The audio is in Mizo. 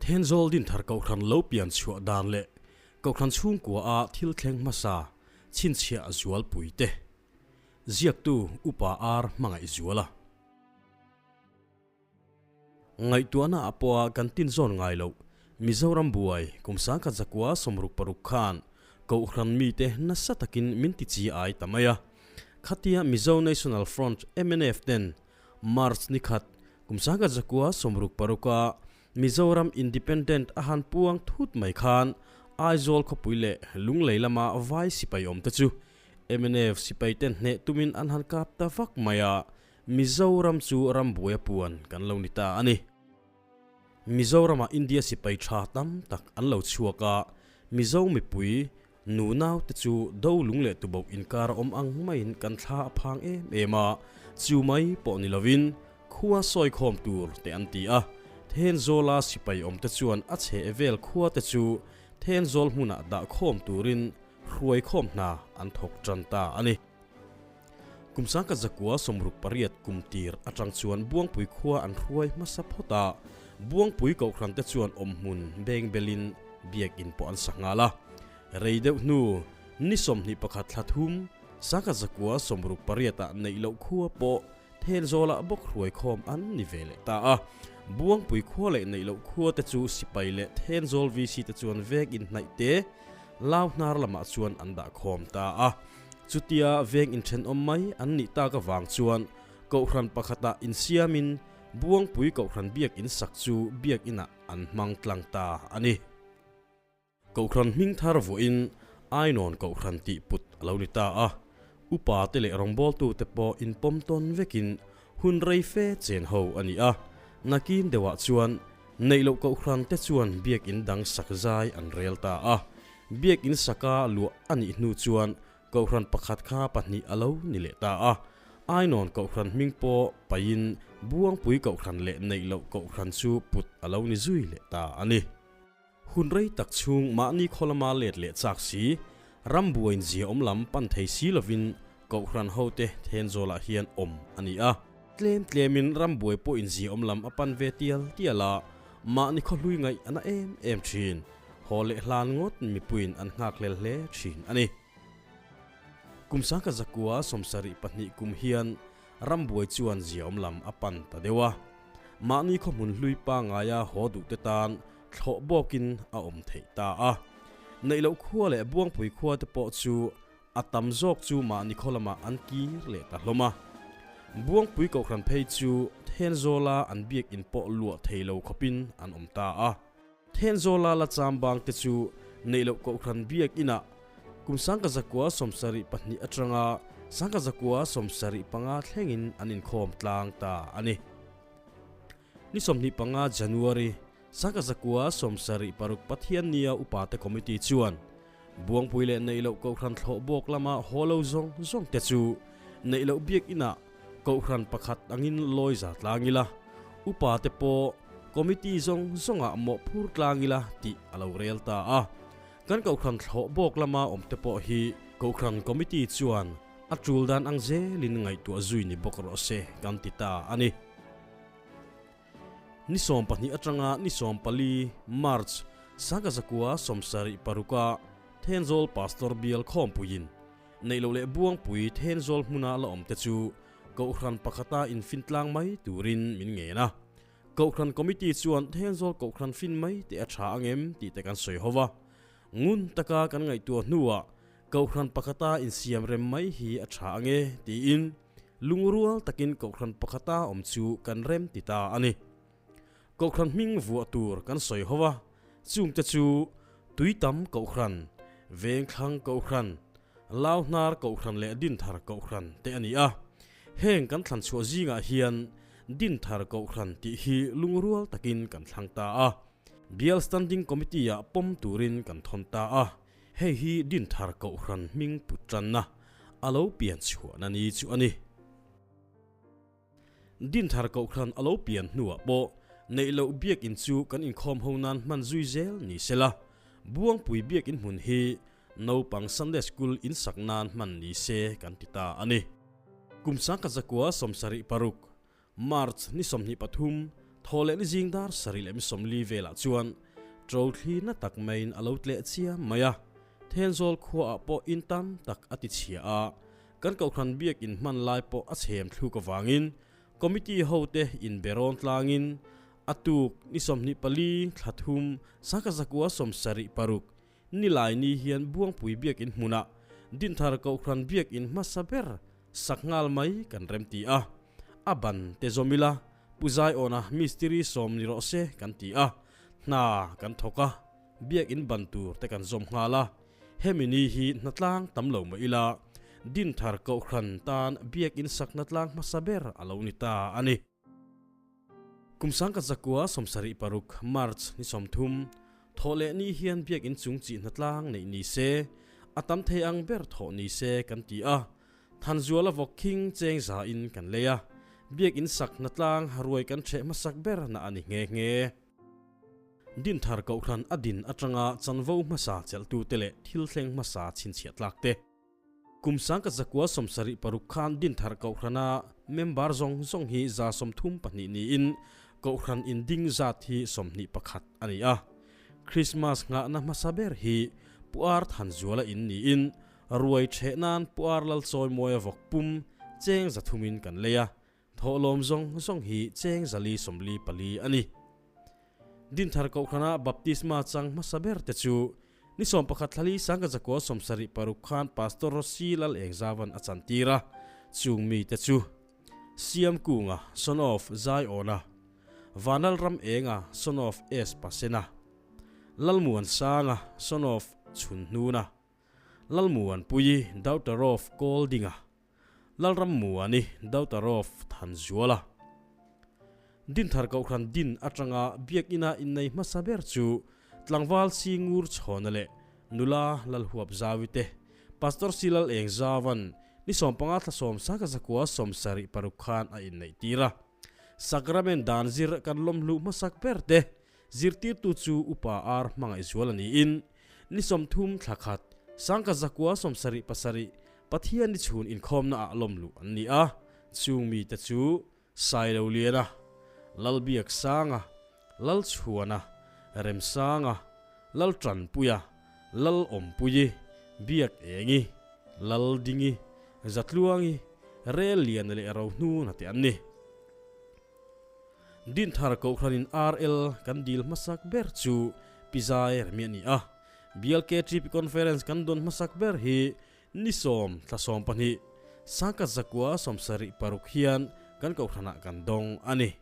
Thenzawl Dinthar Kohhran lo pian chhuah dan leh Kohhran chhungkua a thil thleng hmasa chhinchhiah zualpui te. Ziaktu Upa Ar hmangaih zual a. Ngaihtuahna ah pawha kan tin zawn ngai loh Mizoram buai kum sangkhat zakua 66 khan Kohhran mite nasa takin min ti chi ai ta mai a. Khatia Mizo National Front, mnf, ten March ni khat kum sangkhat zakua 66 a Mizoram Independent a han puang thut mai khan Aizawl khawpui leh Lunglei lama vai sipai awm te chu mnf sipai ten hneh tumin an han kap ta vak mai a, Mizoram chu rambuai a puan kan lo ni ta a ni. Mizoramah India sipai tha tam tak an lo chhuak a, Mizo mipui nu nau te chu do lung leh tuboh inkar a awm ang maiin kan thla a phang em em a, chu mai pawh ni lovin khua sawi khawm tur te an ti a, Thenzawla sipai awm te chuan a chheh vel khua te chu Thenzawl hmunah dah khawm turin hruai khawm hna an thawk tan ta a ni. Kum sangkhat zakua 68 kum tir atang chuan Buangpui khua an hruai hmasa phawt a, Buangpui Kohhran te chuan awmhmun beng belin biakinn pawh an sa nghal a. Rei deuh hnu ni 21 thla thum sangkhat zakua 68 ah neih loh khua pawh Thenzawlah bawk hruai khawm an ni ve leh ta a. Buangpui khua leh neih loh khua te chu sipai leh Thenzawl VC te chuan veng inhnaih te Lau hnar lamah chuan an dah khawm ta a. Chutia veng inthenawm mai an nih tak avang chuan Kohhran pakhatah insiamin Buangpui Kohhran biakinn sak chu biakinah an hmang tlang ta a ni. Kohhran hming thar vuahin Ainawn Kohhran tih put a lo ni ta a. Upa te leh rawngbawltute pawh inpawm tawn vekin hun rei fe chen ho a ni a. Nakin deuhah chuan neih loh Kohhran te chuan biakinn dang sak zai an rel ta a. Biakinn saka luah a nih hnu chuan Kohhran pakhat kha pahnih a lo ni leh ta a. Ainawn Kohhran hming pawh paihin Buangpui Kohhran leh neih loh Kohhran chu put a lo ni zui leh ta a ni. Hun rei tak chhung mahni khaw lama let leh chak si, ram buain zia awm lam pan thei si lovin Kohhran hote Thenzawlah hian awm a ni a. Tlem tlemin ram buai pawhin zia awm lam a pan ve tial tial a, mahni khaw hlui ngaih a na em em thin. Haw leh hlan ngawt mipuiin an nghak hlel hle thin a ni. Kum sangkhat zakua 72 kum hian rambuai chuan ziaawm lam a pan ta deuh a. Mahni khaw hmun hlui pangaia haw duh te tan thlawh bawkin a awm theih ta a. Neih loh khua leh Buangpui khua te pawh chu a tam zawk chu mahni khaw lamah an kir leh ta hlawm a. Buangpui Kohhran phei chu Thenzawla an biakinn pawh luah thei lo khawpin an awm ta a. Thenzawla la chambang te chu neih loh Kohhran biakinah kum sangka zakua 72 atanga sangka zakua 75 thlengin an inkhawm tlang ta a ni. Ni 25 January sangka zakua 76 Pathiannia Upate Committee chuan Buangpui leh neih loh Kohhran thlawh bawk lama haw lo zawng zawng te chu neih loh biakinah Kohhran pakhat angin lawi za tlang ila, upa te pawh committee zawng zawngah mawh phur tlang ila tih a lo rel ta a. Kan Kohhran thlawh bawk lama awm te pawh hi Kohhran committee chuan a tul dan ang zelin ngaihtuah zui ni bawk rawh se kan ti ta a ni. Ni 12 atanga ni 14 March sangka zakua 76 a Thenzawl Pastor Bial khawmpuiin Neih loh leh Buangpui Thenzawl hmuna la awm te chu Kohhran pakhata infin tlang mai turin min ngen a. Kohhran Committee chuan Thenzawl Kohhran fin mai te a tha ang em tih te kan sawi ho va. Ngun taka kan ngaihtuah hnuah Kohhran pakhata insiam rem mai hi a tha ang e tiin lungrual takin Kohhran pakhata awm chu kan rem ti ta a ni. Kohhran hming vuah tur kan sawi ho va, chungte chu Tuitam Kohhran, Vengthlang Kohhran, Lauhnar Kohhran leh Dinthar Kohhran te a ni a. Heng kan thlan chhuah zingah hian Dinthar Kohhran tih hi lungrual takin kan thlang ta a. Bial Standing Committee-ah pawm turin kan thawn ta a. Hei hi Dinthar Kohhran hming put tanna a lo pian chhuahna ni chu a ni. Dinthar Kohhran a lo pian hnuah pawh neih loh biakinn chu kan inkhawm ho nan hman zui zel ni se la, Buangpui biakinn hmun hi naupang Sunday School in sak nan hman ni se kan ti ta a ni. Kum sangkhat zakua 76, March ni 23, Thawhleh ni zing dar sarih leh mi 40 velah chuan ṭo thli na tak maiin a lo tleh chiam mai a, Thenzawl khuaah pawh in tam tak a ti chhia a, kan kohhran biak in hman lai pawh a chhem thluk avangin committee hote inbe rawn tlangin a tuk ni 24 thla thum sangkhat zakua 76 Nilai ni hian Buangpui biakinn hmunah Dinthar Kohhran biakinn hmasa ber sak nghal mai kan rem ti a. A ban te zawm ila, Pu Zaiawna mistiri sawm ni rawh se kan ti a, hna kan thawk a, biakinn ban tur te kan zawm nghal a. Hemi ni hi hnatlang tam lo mah ila, Dinthar Kohhran tan biakinn sak hnatlang hmasa ber a lo ni ta a ni. Kum sangkhat zakua 76 March ni 30, thawh leh ni hian biakinn chung chi hnatlang neih ni se, a tam thei ang ber thawh ni se kan ti a. Thanzuala vawk khing cheng za in kan lei a, biakinn sak hnatlang ruai kan ṭheh hmasak ber na a ni nghe nghe. Dinthar Kohhran a din aṭanga chanvo hmasa chelhtute leh thil thleng hmasa chhinchhiah tlak te. Kum 1976 khan Dinthar Kohhrana member zawng zawng hi 32 niin Kohhran inding zat hi 21 a ni a. Krismas nghahna hmasa ber hi Pu Ar Thanzuala in niin ruai ṭheh nan Pu Ar Lalchawimawia vawk pum cheng 300-in kan lei a, thawhlawm zawng zawng hi cheng 444 a ni. Dinthar Kohhrana baptisma chang hmasa ber te chu Ni 11 thla li 1976 khan Pastor Rossi Lal Engzavan a chantir a, chung mite chu, Siam Kunga, son of Zaiawna, Vanlal Ram Enga, son of S Pasena, Lalmuan Sanga, son of Chhunhnuna, Lalmuan Puii, daughter of Kawldinga, Lalram Muani, daughter of Thanzuala. Dinthar Kohhran din atanga biakina innei hmasa ber chu tlangval Singur Chhawna leh nula Lalhuap Zawi te, Pastor Silal Eng Zavan ni 15 thla 10 1976 khan a inneih tir a. Sacrament dan zir kan lawmhluh hmasak ber te zirtirtu chu Upa Ar Hmangaihzuala niin ni 30 thla khat 1977 Pathian ni chhun inkhawmna ah lawmluh an ni a, chung mite chu Sailoliana, Lalbiaksanga, Lalchhuana, Remsanga, Laltanpuia, Lalawmpuii, Biakengi, Laldingi, Zatluangi, Relliana leh Rohnuna te an ni. Dinthar Kohhranin RL kan dil hmasak ber chu Pi Zai Remi a ni a. BLKTP Conference kan dawn hmasak ber hi ni 10 thla 12 1976 hian kan Kohhranah kan dawng a ni.